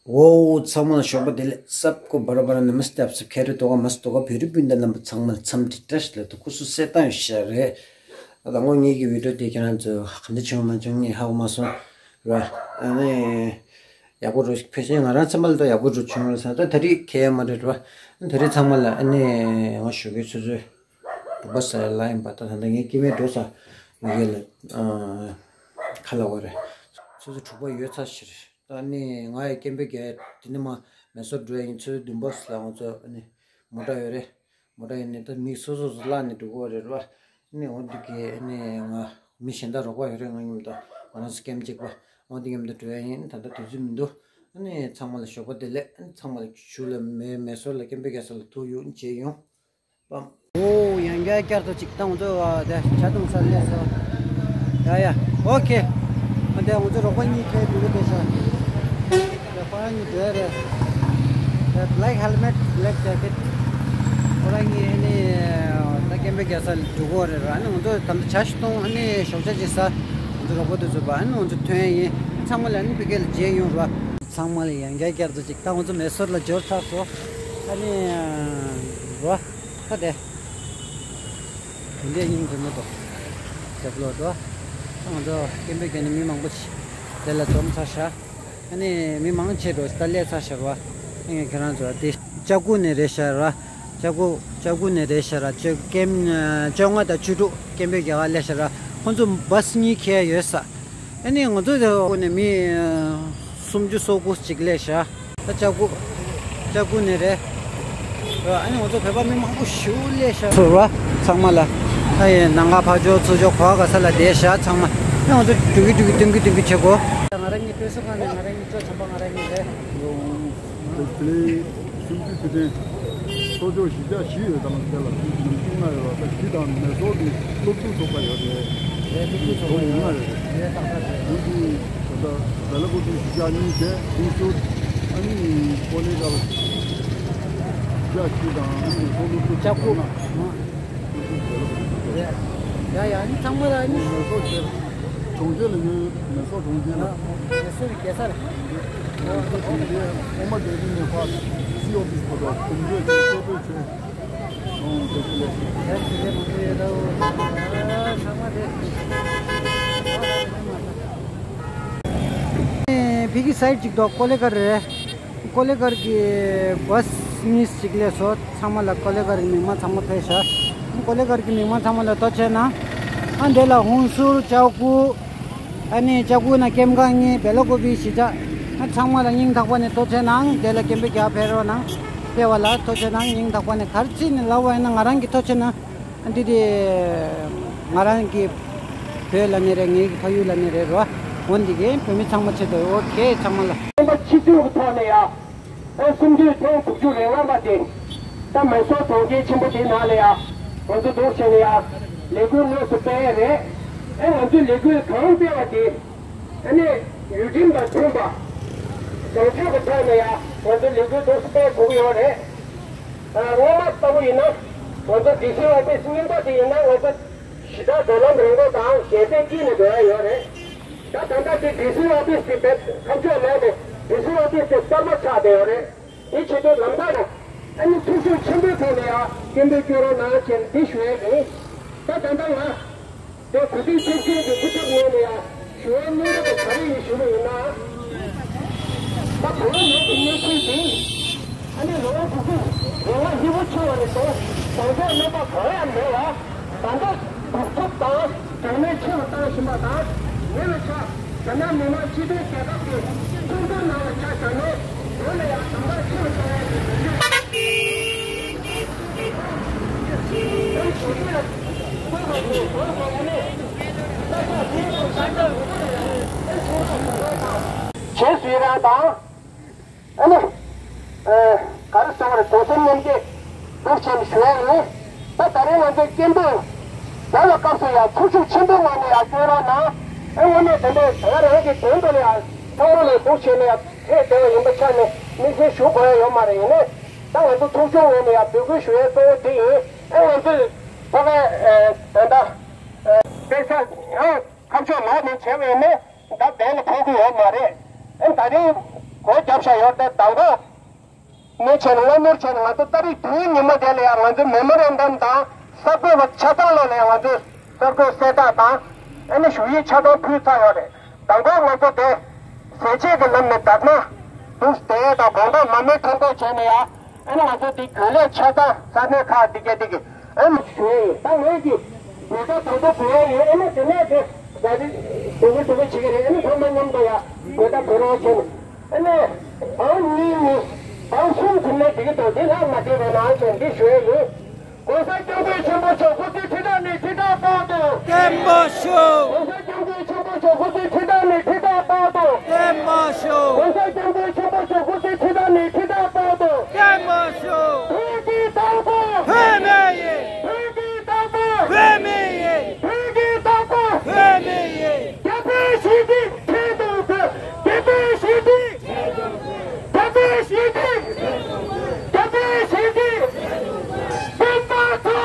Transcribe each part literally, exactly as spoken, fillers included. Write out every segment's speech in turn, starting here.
ཝོའུ། ཚང་མ་ལ་ཞོགས་པ་བདེ་ལེགས། སབ་ཀོ་བར་བར་ནམ་སྟབས་སུ་ཁེ་རེ་དོ་ག་མ་སྟོ་ག་བེ་རི་པིན་ད་རྣམ་པ་ཚང་མ་ལ་འཚམས་འདྲི་བཀྲ་ཤིས་བདེ་ལེགས། སྐུ་གཟུགས་གསལ་ཐང་ཡོད་ཤག་རེད། ད་ལྟ་ངོ་ངེད་ཀྱི་བི་ཌིའོ་དེ་ཁྱེད་རང་ཚོ་ག་འདྲ་བྱུང་མ་བྱུང་ངས་ཧ་གོ་མ་སོང་ར། ཨ་ནི་ཡག་པོ་འགྲོ་ཕལ་ཆེར་ང་རང་ཚང་མ་ལ་ད་ཡག་པོ་འགྲོ་བྱུང་རེད་ཟེར། ད་ད་རེས་ཁེ་ཡ་མ་རེད་ར། ད་རེས་ཚང་མ་ལ་ཨ་ནི་ང་ཞོགས་ཀའི་ཆུ་ཚོད་དྲུག་པ་ཟེར་ལ་ཡིན་པ། ད་ད་ལྟ་ངའི་སྐྱེ་དམན་འགྲོ་ས་མི་གེ་ལ་ཁ་ལ་བ་རེད། ཆུ་ཚོད་དྲུག་པ་ཡོལ་ཚར་ཕྱིར། ད་ནི་ང་ཡི་སྐད་འབོད་རྒྱག་དེ་ནི་མ་མེ་སོར་འགྲོ་ཡ་ཡིན། ཆུ་ཚོད་བདུན་པ་ལ་ང་ཚོ་ནི་མོ་ཊ་ཡོད་རེད། མོ་ཊ་ཡིན་ནི་ད་མི་སོ་སོ་སོ་བརླག་ནས་འགྲོ་གི་རེད་ར། ནི་འོ་འདི་གི་ནི་ང་མི་གཞན་དག་རོགས་པ་ཡོད་རེད། ང་མཉམ་དུ་ང་རང་ཚོ་སྐད་འབོད་གཅིག་པ་འོ་འདི་མཉམ་དུ་འགྲོ་ཡ་ཡིན། ད་ལྟ་དུས་ཚོད་མི་འདུག་ཨ་ནི་ཚང་མ་ལ་ཞོགས་པ་བདེ་ལེགས། ཨ་ནི་ཚང་མ་ལ་ཞུ་ལ་མེ་མེ་སོར་ལ་སྐད་འབོད་རྒྱག་ས་ལ་ཐུག་ཡོང་བྱེད་ཡོང་པ། ཨོ་ཡང་བསྐྱར་བསྐྱར་དུ་ཅིག་བཏང་འདུག་ཨ། དེ་ཇ་འཐུང་ས་སླེབས་སོང་། ཡ་ཡ། ཨོ་ཁེ། ཨ་དེ་ང་ཚོ་རོགས་པ་གཉིས་ཁེ་འདུག་གི་དེ་ཤ། དེ་ཁོ་རང་གཉིས་སྡོད་རེད། དེ་black helmet, black jacket། ཁོ་རང་གཉིས་ཨ་ནི་ད་སྐད་འབོད་རྒྱག་ས་འགྲོ་གི་རེད་ར། ཨ་ནི་ང་ཚོ་ད་ལྟ་ཇ་ཞིག་འཐུང་། ཨ་ནི་ཞོགས་ཇ་ཅིག་ཟ། ང་ཚོ་རོགས་པ་དེ་ཚོ་བ་ཨ་ནི་ང་ཚོ་ཐོན་ཡིན། ཚང་མ་ལ་ཨ་ནི་ཕ་གི་ལ་མཇལ་ཡོང་ར། ཚང་མ་ལ་ཡང་བསྐྱར་བསྐྱར་དུ་ཅིག་ད་ང་ཚོ་མེ་སོར་ལ་འབྱོར་ཚར་སོང་། ཨ་ནི་ར། ད་དེ། དེ་འདྲའི་སྙིང་རྗེ་མོ་འདུག་ཞབས་ལོ་འགྲོ། ང་ཚོ་སྐད་འབོད་རྒྱག་ནི་མི་མང་པོ་ཞིག་དེ་ལ་འཛོམས་ཚར་ཤག་ཨ་ནི་མི་མང་ཆེ་འགྲོ་ད་སླེབས་ཚར་ཤག་ར། ཨ་ནི་ཁྱེད་རང་ཚོ་དེ་ལྕགས་སྐུ་ནས་རེད་ཤག་ར། ལྕགས་སྐུ་ལྕགས་སྐུ་ནས་རེད་ཤག་ར། བཅོ་ཀེམ་བཅོ་ལྔ་དང་བཅུ་དྲུག་སྐད་འབོད་རྒྱག་ག་སླེབས་ཤག་ར། ཁོང་ཚོ་བཱས་གཉིས་ཁྱེར་ཡོད་ས། ཨ་ནི་ང་ཚོ་དེ་འོག་ནས་མི་སུམ་ཅུ་སོ་དགུ་ཅིག་སླེབས་ཤག་ད་ལྕགས་སྐུ། ལྕགས་སྐུ་ནས་རེད། ཨ་ནི་ང་ཚོ་བོད་པ་མི་མང་པོ་ཞེ་པོ་སླེབས་ཤག་ཚུར་བ་ཚང་མ་ལ། ཨ་ཡེ་ནང་ག་ཕར་ཕྱོགས་ཚུར་ཕྱོགས་ག་བ་ག་ས་ལ་བསྡད་ཤག་ཚང་མ། ཨ་ནི་ང་ཚོ་འགྲོ་གི་འགྲོ་གི་སྟོན་གི་སྟོན་གི་བྱེད་དགོས། ང་རང་གཉིས་དཔེ་སོ་ཁ་ནས་ང་རང་གཉིས་ཅོ་བྱམས་པ་ང་རང་གཉིས་རེད། དེ་དེ་སུམ་ཅུ་དུས་དྲན་གཙོ་ཆེ་བཞི་ཆ་བཞི་ཡོད་དམ། དེ་ལ་ནང་ཁུལ་ལྔ་ཡོད་པ་ད་བཞི་དང་མེ་སོར་གྱི་སློབ་ཕྲུག་ཚོགས་པ་ཡོད་རེད། རེད། སློབ་ཕྲུག་ཚོགས་པ་ཡོད་རེད། རེད་ཏག་ཏག་རེད། ཁོང་ཚོས་ད་ལྟ་བེ་ལ་ཀོ་ཏི་བཞི་ཆ་གཉིས་བྱས། ཧུན་སུར་ཨ་ནི་ཀོ་ལེ་གལ་བཞི་ཆ་བཞི་དང་ཨ་ནི་སློབ་ཕྲུག་ལྕགས་སྐུ་ལྔ། རེད། ཡ་ཡ། ཨ་ནི་ཚང་མ་ལ་ཨ་ནི། མེ་སོར་གྱི་གྲོང་ཁྱེར་ལ་ཡོད། མེ་སོར་གྲོང་ཁྱེར་ལ། མེ་སོར་གྱི་རྒྱལ་ས་རེད། མེ་སོར་གྲོང་ཁྱེར་ཨོ་མ་དེ་རིང་ནས་ཕར་སི་ཨོ་ཕི་སི་བར་དུ་གོམ་བགྲོད་བྱས། གསོལ་སྟོན་བྱས། ཨོ་དེ་ཚོ་ལས། རེད། དེ་འདྲའི་མང་པོ་ཡོད་ད། ཨ་ཚང་མ་རེད། ཕ་གི་སའིཌ་ཅིག་འདུག་ཀོ་ལེ་གལ་རེད། ཀོ་ལེ་གལ་གྱི་བཱས་གཉིས་ཅིག་སླེབས་སོང་། ཚང་མ་ལ་ཀོ་ལེ་གལ་གྱི་མི་མང་ཚང་མ་ཕེབས་ཤག་ཀོ་ལེ་གལ་གྱི་མི་མང་ཚང་མ་ལ་ཐུགས་རྗེ་གནང་། ཨ་འདྲེ་ལ་ཧུན་སུར་ལྕགས་སྐུ། ཨ་ནི་ལྕགས་སྐུ་ན་ཀེམ་ཀ་གཉིས། བེ་ལ་ཀོ་པི་བཞི་ཆ། ཨ་ཚང་མ་ལ་སྙིང་ཐག་པ་ནས་ཐུགས་རྗེ་གནང་། འདྲེ་ལ་ཀེམ་པི་རྒྱག་ཕེབས་རོགས་གནང་། ཕེབས་པ་ལ་ཐུགས་རྗེ་གནང་། སྙིང་ཐག་པ་ནས། ག་རེ་བྱས་ནས་ལབ་པ་ཡིན་ན་ང་རང་གི་ཐུགས་རྗེ་གནང་། འདི་དེ་ང་རང་གི་བོད་ལ་ནི་རེད། ངའི་གི་ཕ་ཡུལ་ལ་ནི་རེད་རོ། འོ་འདི་གའི་བོད་མི་ཚང་མ་ཆེད་དུ། ཨོ་ཁེ། ཚང་མ་ལ། བསྟན་པ་ཆིག་སྟོང་གི་ཐོག་ནས་ཡ། ལོ་སུམ་ཅུ་ཐེངས་དྲུག་ཅུ་རེ་ལྔ་པ་དེ། ད་མེ་སོར་གྲོང་ཁྱེར་ཆེན་པོ་དེའི་ནང་ལ་ཡ། ང་ཚོ་འདུག་བྱས་ནས་ཡ། ལས་འགུལ་དངོས་སུ་སྤེལ་ཡས་རེད། ཨེ་ང་ཚོས་ལས་འགུལ་གང་སྤེལ་བ་དེ། ཨ་ནི་ཡུལ་ཁྲིམས་དང་མཐུན་པ། བྱང་ཆུབ་ཀྱི་ཐོག་ནས་ཡང་ང་ཚོ་ལས་འགུལ་འདུག་སྤེལ་དགོས་ཀྱི་ཡོད་རེད། ཨ་སྔོན་མ་ལྟ་བུ་ཡིན་ན་ང་ཚོ་ཌི་སི་ཨོ་ཕི་སི་རྙིང་པ་དེ་ཡིན་ན་ང་ཚོ་ཞི་དྲག་འགྲོ་ལམ་རིང་པོ་དང་རྒྱལ་སྲས་དཀྱིལ་ནས་འགྲོ་ཡ་ཡོད་རེད། ད་ད་ལྟ་དེ་ཌི་སི་ཨོ་ཕི་སི་དེ་བེད་ཁ་ཕྱོགས་ལོག་ནས་ཌི་སི་ཨོ་ཕི་སི་དེ་གསར་པ་ཆགས་བསྡད་ཡོད་རེད། དེ་བྱེད་དུས་ལམ་ཁ་ལ་ཨ་ནི་ཐུགས་ཤུགས་ཆེན་པོའི་ཐོག་ནས་ཡང་སྐད་འབོད་སྐྱོན་རོགས་གནང་ཞེས་འདི་ཞུ་ཡ་ཡིན། ད་ད་ལྟ་ང་། དེ་གོ་སྒྲིག་ཆེ་ཆེན་གྱི་སྐུ་ཚབ་ངོས་ནས་ཡང་ཞུ་བའི་སྙིང་སྟོབས་དེ་ག་རེ་ཡིན་ཞུ་བ་ཡིན་ན། ད་བོད་ནང་གི་གནས་ཚུལ་དེ་ཨ་ནི་ལོ་ངོ་དྲུག་ཅུ་རིང་ལ་ཧྲིལ་པོ་ཆགས་པ་ནས་བཟུང་གོང་འཕེལ་གནོད་པ་གང་ཡང་མེད་ལ། ད་ལྟ་སྡུག་རྩུབ་དང་གྲོས་མོལ་ཆེ་རུ་བཏང་བཞིན་པ་དང་། དེ་ལ་ཆ། རྒྱ་ནག་མི་དམངས་སྤྱི་མཐུན་རྒྱལ་ཁབ་ཀྱི་ཚོགས་འདུའི་ནང་ལ་ཆ་བཞག་ན། བོད་ལ་ཡང་གོང་འཕེལ་ཆེ་རུ་གཏོང་ཡག་གི་ལས་འགུལ། རྗེས་སུ་ཡི་རང་དང་། ཨ་ནི། ཨ། ག་རེ་ཟེར་བ་རེད། དོ་སེམས་མཉམ་སྐྱེད་འདུག་བྱས་ནས་ཞུ་ཡ་ཡིན། ད་ད་རིང་ང་ཚོའི་སྐད་འབོད་རྒྱག་པའི་སྐབས་སུ་ཡང་ཐུགས་ཤུགས་ཆེན་པོའི་ངང་ནས་ཡང་སྐྱོན་རོགས་གནང་། ཨ་དངོས་གནས་དེ་འདྲའི་ང་རང་གི་དོན་དུ་ལ་ཡང་ཚང་མ་ལ་འདུག་བྱས་ནས་ཡང་ཐད་བསྡད་པ་ཡིན་པ་ཆ་ནས་དམིགས་བསལ་ཞུ་དགོས་ཡ་ཡོད་མ་རེད། ཡིན་ནའི་ད་ང་ཚོ་ཚོགས་ཆུང་ངོས་ནས་ཡང་འབོད་སྐུལ་ཞུ་ཡ་གཙོ་བོ་དེ་ཡིན། ཨ་ང་ཚོས་ཕ་གའི་ད་ལྟ་དཔེ་ཆ་ཡང་ཁ་ཕྱོགས་ལོག་ནས་བྱས་པ་ཡིན་ནའི། ད་བདེན་ལ་ཕོག་གི་ཡོད་མ་རེད། ཨ་ད་རིང་ སྒོ་བརྒྱབ་བཞག་ཡོད་དེ། དང་པོ་ནས་བྱས་ནས་སྔ་སྣུར་བྱས་ནས་ང་ཚོ་ཏ་རིག་དྲུག་ཉི་མ་དེ་ལ་ཡང་ང་ཚོའི་མེ་མོ་རན་ཌམ་དང་གསར་འགོད་པ་ཆ་ཚང་ལོག་ལ་ཡང་ང་ཚོས་གསར་འགོད་གསལ་བསྒྲགས་དང་ཨ་ནི་ཞུ་ཡིག་ཆ་ཚང་ཕུལ་ཚར་ཡོད་རེད། དང་པོ་ང་ཚོ་དེ་ཟས་བཅད་ཀྱི་ལམ་ནས་བདག་མ་འདུག་དེ་དང་དགོང་དག་མ་མེ་ཐོན་ཐོན་བྱས་ནས་ཡང་ཨ་ནི་ང་ཚོ་དེ་གྱོད་ལས་ཆ་ཚང་ས་གནས་ཁག་འདི་ག་འདི་གི་ཨ་ནི་ཞུ་ཡིག་ད་ངོས་ཀྱི་ཉེས་པ་དང་པོ་བོད་ཡིན། ཨ་ནི་དེ་ནས་དེ་ག་རེ་དེ་གི་དེ་གི་བྱེད་ཀྱི་རེད། ཨ་ནི་ཚང་མ་མཉམ་དུ་ཡང་ཉེས་པ་བོད་རང་བྱས་ནས། ཨ་ནི། ཨང་གཉིས་གཉིས། ཨང་གསུམ་གྱི་ནས་འགྲིག་གི་འདུག་འདི་ལྷག་མ་བསྡད་པའི་ནང་བཞིན་འདི་ཞུ་ཡས་ཡིན། ༸གོང་ས་༸སྐྱབས་མགོན་ཆེན་པོ་མཆོག་སྐུ་ཚེ་ཁྲི་ཕྲག་ནས་ཁྲི་ཕྲག་བརྟན་ཏོ། བརྟན་པར་ཤོག ༸གོང་ས་༸སྐྱབས་མགོན་ཆེན་པོ་མཆོག་སྐུ་ཚེ་ཁྲི་ཕྲག་ནས་ཁྲི་ཕྲག་བརྟན་ཏོ། བརྟན་པར་ཤོག ༸གོང་ས་༸སྐྱབས་མགོན་ཆེན་པོ་མཆོག་སྐུ་ཚེ་ཁྲི་ཕྲག་ནས་ཁྲི་ཕྲག་བརྟན་ཏོ། བརྟན་པར་ཤོག་བོད་ཀྱི་བདག་པོ། བོད་མི་ཡིན། བོད་ཀྱི་བདག་པོ། བོད་མི་ཡིན། བོད་ཀྱི་བདག་པོ། བོད་མི་ཡིན། རྒྱ་བོད་ཞི་བདེ་ཆེད་དུ་བོད། རྒྱ་བོད་ཞི་བདེ། རྒྱ་བོད་ཞི་བདེ། རྒྱ་བོད་ཞི་བདེ། སྤུན་ཟླ་ཚོ།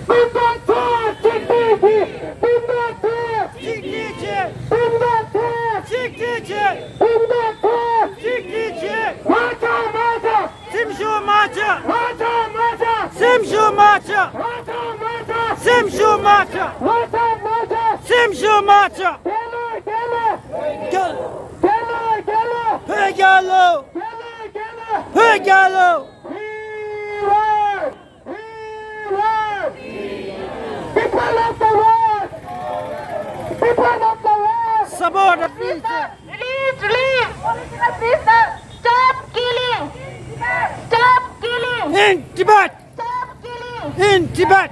སྤུན་ཟླ་ཚོ་གཅིག་སྒྲིལ་གྱིས། སྤུན་ཟླ་ཚོ་གཅིག་སྒྲིལ་གྱིས། སྤུན་ཟླ་ཚོ་གཅིག་སྒྲིལ་གྱིས། སྤུན་ཟླ་ཚོ་གཅིག་སྒྲིལ་གྱིས། མ་ཆག་མ་ཆག་སེམས་ཤུགས་མ་ཆག་མ་ཆག་མ་ཆག་སེམས་ཤུགས་མ་ཆག་མ་ཆག་མ་ཆག་སེམས་ཤུགས་མ་ཆག་མ་ཆག་མ་ཆག་སེམས་ཤུགས་མ་ཆག་རྒྱལ་ལོ། རྒྱལ་ལོ། རྒྱལ་རྒྱལ་ལོ། རྒྱལ་ལོ། བོད་རྒྱལ་ལོ། རྒྱལ་ལོ། རྒྱལ་ལོ། བོད་རྒྱལ་ལོ། We want! We want! People of the world! People of the world! Support the people! Release, release! Political prisoners! Stop killing! Stop killing! In Tibet! Stop killing! In Tibet!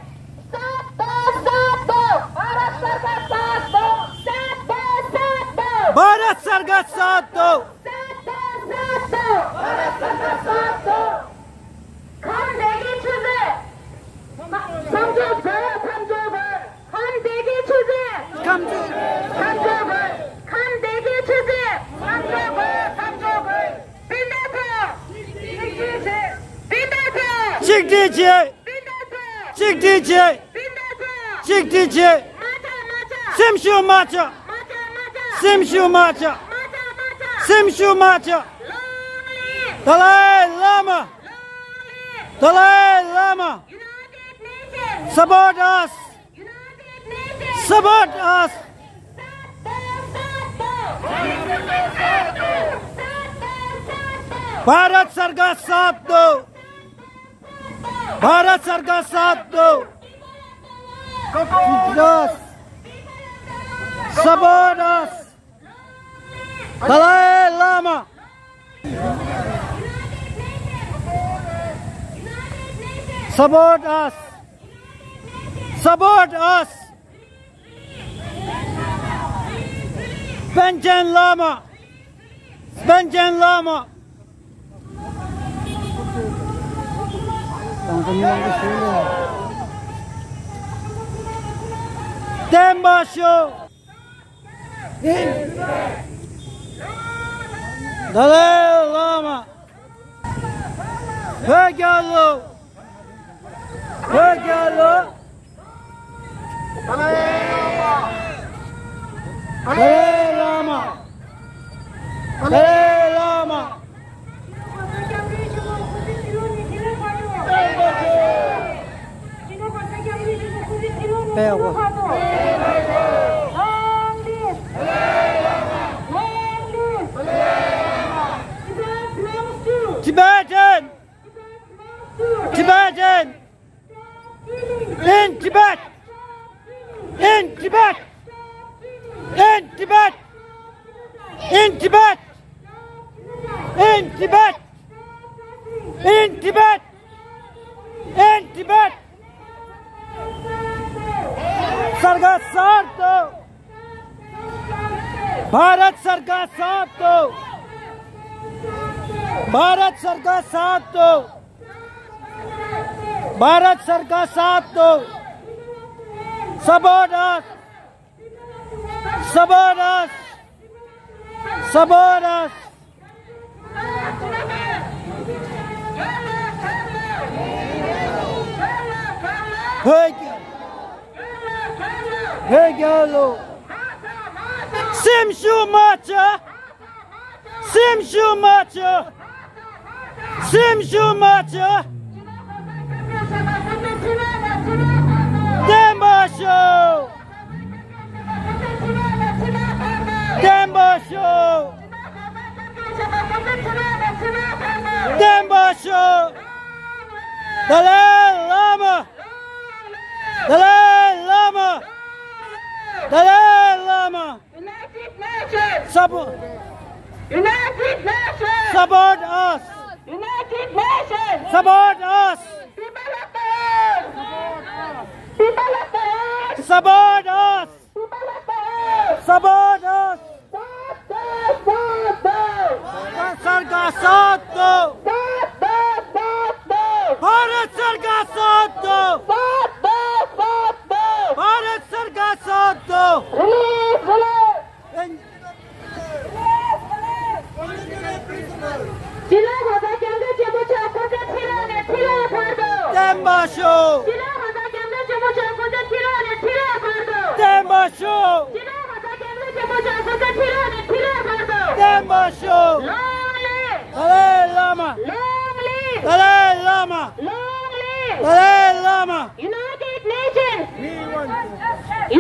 साथ दो, साथ दो! भारत सरकार साथ दो! साथ दो, साथ दो! भारत सरकार साथ दो! साथ दो, साथ दो! भारत सरकार साथ दो! ཁམས་བདེ་སྐྱིད་ཆུ་ཚོད། མཚམས་འཇོག་བྱེད། མཚམས་འཇོག་བྱེད། ཁམས་བདེ་སྐྱིད་ཆུ་ཚོད། མཚམས་འཇོག་བྱེད། ཁམས་བདེ་སྐྱིད་ཆུ་ཚོད། མཚམས་འཇོག་བྱེད། མཚམས་འཇོག་བྱེད། སྤུན་ཟླ་ཚོ། གཅིག་སྒྲིལ་བྱེད། སྤུན་ཟླ་ཚོ། གཅིག་སྒྲིལ་བྱེད། སྤུན་ཟླ་ཚོ། གཅིག་སྒྲིལ་བྱེད། སྤུན་ཟླ་ཚོ། གཅིག་སྒྲིལ་བྱེད། མ་ཆག་མ་ཆག་སེམས་ཤུགས་མ་ཆག་མ་ཆག་མ་ཆག་སེམས་ཤུགས་མ་ཆག་མ་ཆག་མ་ཆག་སེམས་ཤུགས་མ་ཆག Long live! Dalai Lama! Long live! Dalai Lama! United Nations! Support us! United Nations! Support us! Bharat सरकार साथ दो। भारत सरकार साथ दो। Support us. Support us. Dalai Lama. Support us. Support us. Panchen Lama. Panchen Lama. Tenpa Sho. Dalai Lama. Hegelo. Hegelo. Dalai Lama. Dalai Lama. Tibetan! Tibetan! In Tibet! In Tibet! In Tibet! In Tibet! In Tibet! In Tibet! In Tibet! सरकार साथ दो। भारत सरकार साथ दो। भारत सरकार साथ दो। भारत सरकार साथ दो। Support us. Support us. Support us. Hey, hey, hello. Sim shumacha. སེམས་ཤུགས་མ་ཆག་སེམས་ཤུགས་མ་ཆག་བརྟན་པ་ཤོག་བརྟན་པ་ཤོག་བརྟན་པ་ཤོག་ཏཱ་ལའི་བླ་མ། ཏཱ་ལའི་བླ་མ། ཏཱ་ལའི་བླ་མ། United Nations! Support! United Nations! Support us! United Nations! Support us! People of the earth! People of the earth! Support us! People of the earth! Support us! साथ दो, साथ दो! भारत सरकार साथ दो! साथ दो, साथ दो! भारत सरकार साथ दो! साथ दो, साथ दो! भारत सरकार साथ दो! Release, release! སྤྱི་ལོ་ལྔ་བརྒྱ་གྱ་ལྔ་ཆེན་པོ་ཆགས་སྐུ་ཚེ་ཁྲི་ལོ་ནས་ཁྲི་ལོ་བར་དུ། བརྟན་པ་ཤོག་སྤྱི་ལོ་ལྔ་བརྒྱ་གྱ་ལྔ་ཆེན་པོ་ཆགས་སྐུ་ཚེ་ཁྲི་ལོ་ནས་ཁྲི་ལོ་བར་དུ། བརྟན་པ་ཤོག་སྤྱི་ལོ་ལྔ་བརྒྱ་གྱ་ལྔ་ཆེན་པོ་ཆགས་སྐུ་ཚེ་ཁྲི་ལོ་ནས་ཁྲི་ལོ་བར་དུ། བརྟན་པ་ཤོག Long live! ཏཱ་ལའི་བླ་མ། Long live! ཏཱ་ལའི་བླ་མ། Long live! ཏཱ་ལའི་བླ་མ། United Nations!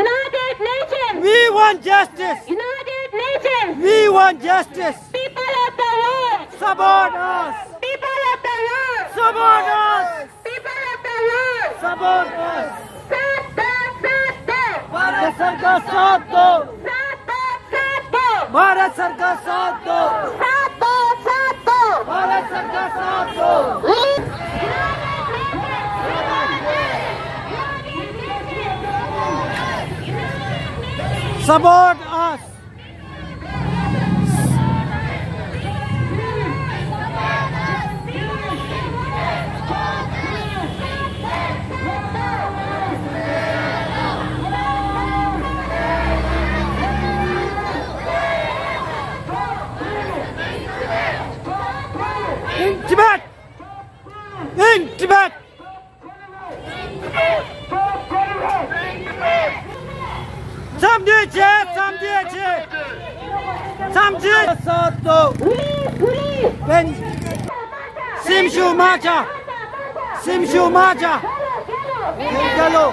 United Nations! We want justice! United Nations! We want justice! People of the world! Support us! People of the world! Support us! People of the world! Support us! साथ दो, साथ दो! भारत सरकार साथ दो! साथ दो, साथ दो! भारत सरकार साथ दो! साथ दो, साथ दो! भारत सरकार साथ दो! Support us! In Tibet! In Tibet! འཚམས་འདྲི་ཆེ། འཚམས་འདྲི་ཆེ། འཚམས་འདྲི། སོགས་དང་། སེམས་ཤུགས་མ་ཆག་སེམས་ཤུགས་མ་ཆག་བོད་རྒྱལ་ལོ།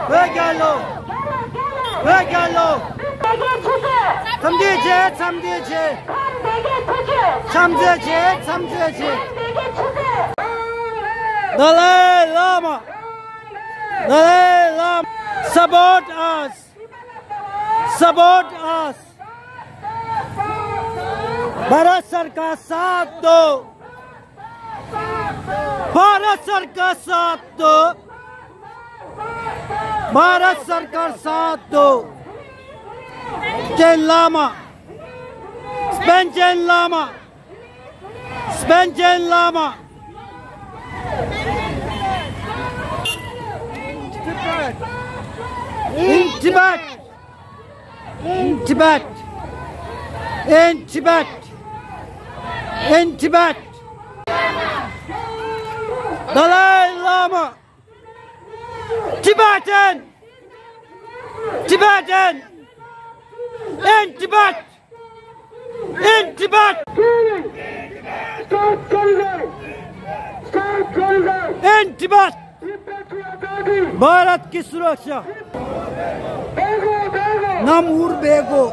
བོད་རྒྱལ་ལོ། བོད་རྒྱལ་ལོ། འཚམས་འདྲི་ཆེ། འཚམས་འདྲི་ཆེ། འཚམས་འདྲི་ཆེ། འཚམས་འདྲི་ཆེ། ཏཱ་ལའི་བླ་མ། ཏཱ་ལའི་བླ་མ། Support us! Support us! Bharat सरकार साथ दो! भारत सरकार साथ दो! भारत सरकार साथ दो! ཅན་བླ་མ། སྤེན་ཅན་བླ་མ། སྤེན་ཅན་བླ་མ། In Tibet! In Tibet! In Tibet! In Tibet! Dalai Lama! Tibetan! Tibetan! In Tibet! In Tibet! Stop Khalsa! Stop Khalsa! In Tibet! Tibet की आजादी! भारत की सुरक्षा! भागो, भागो! नमूर बेगो!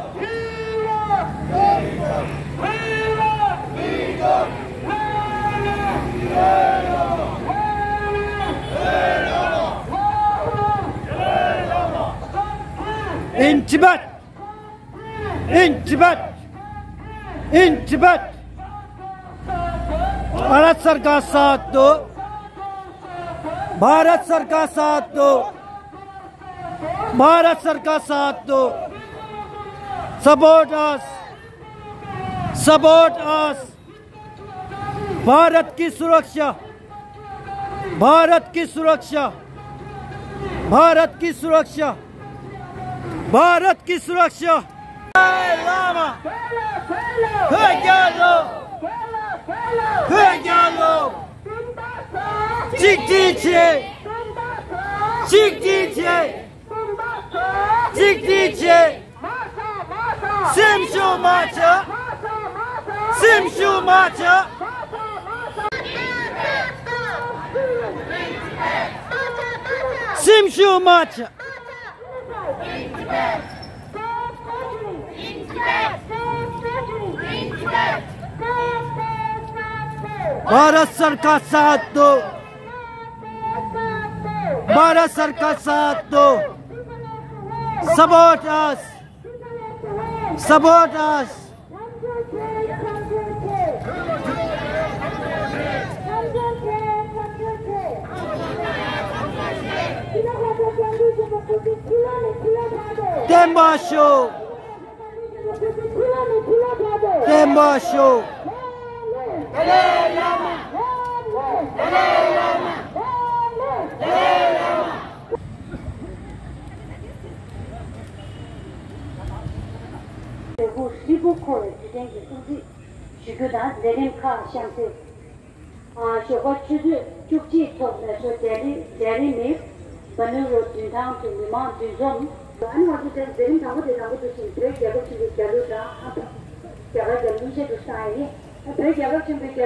In Tibet! In Tibet! In Tibet! Bharat सरकार साथ दो! भारत सरकार साथ दो! भारत सरकार साथ दो! Support us! Support us! Bharat की सुरक्षा! भारत की सुरक्षा! भारत की सुरक्षा! भारत की सुरक्षा! Dalai Lama! Fegalo! Fegalo! Chiktiche! Chiktiche! Chiktiche! Sempsyo macha! སེམས་ཤུགས་མ་ཆག་སེམས་ཤུགས་མ་ཆག भारत सरकार साथ दो। भारत सरकार साथ दो। Support us. Support us. བརྟན་པ་ཤོག་བརྟན་པ་ཤོག་ལས་འགུལ་ཧྲིལ་པོ་འཁོར་བའི་དུས་དྲན་གྱི་སྲུང་བརྩི་ཞུ་རྒྱུ་དང་མཛད་རིམ་ཁག་གཤམ་གསལ། ཨ། ཞོགས་པ་ཆུ་ཚོད་བཅུ་གཅིག་ཐོག་མེ་སོ་རྒྱ་རི་རྒྱ་རི་མིབ་བ་ནུ་རོ་མདུན་ཐང་དུ་མི་མང་འདུ་འཛོམས། ཨ་ནི་ང་ཚོ་དེ་མཛད་རིམ་དང་པོ་དེ་དང་པོ་དུ་ཕྱིན་བོད་རྒྱལ་ཁབ་ཆེན་པོའི་རྒྱལ་གླུ་དང་། ཨ། རྒྱ་གར་རྒྱལ་གླུ་གཉིས་ཆེད་དུ་བཏང་ཡ་ཡིན། ཨ། བོད་རྒྱལ་ཁབ་ཆེན་པོའི་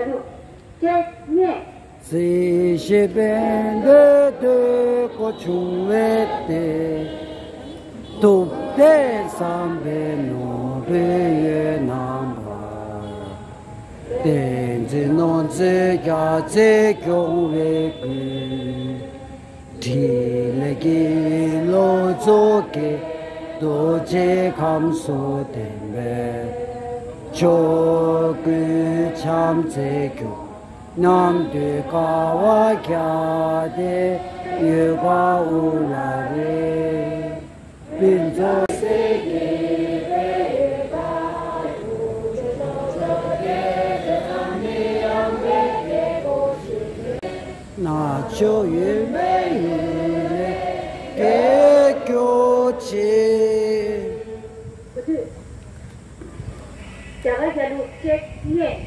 རྒྱལ་གླུ། གཅིག་གཉིས།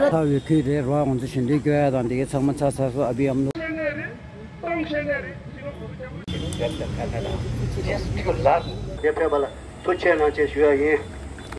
ཚ་བའི་ཁུལ་རེད་རོ། ང་ཚོ་ཞལ་འདོན་སྐྱོན་ཡ་དང་འདི་གའི་ཚང་མ་ཚར་ཚར་སོང་། ཨ་བི་ཨམ་ལུ། དེ་ཕེབས་པ་ལ་ཐུགས་རྗེ་གནང་ཞེས་ཞུ་ཡ་ཡིན།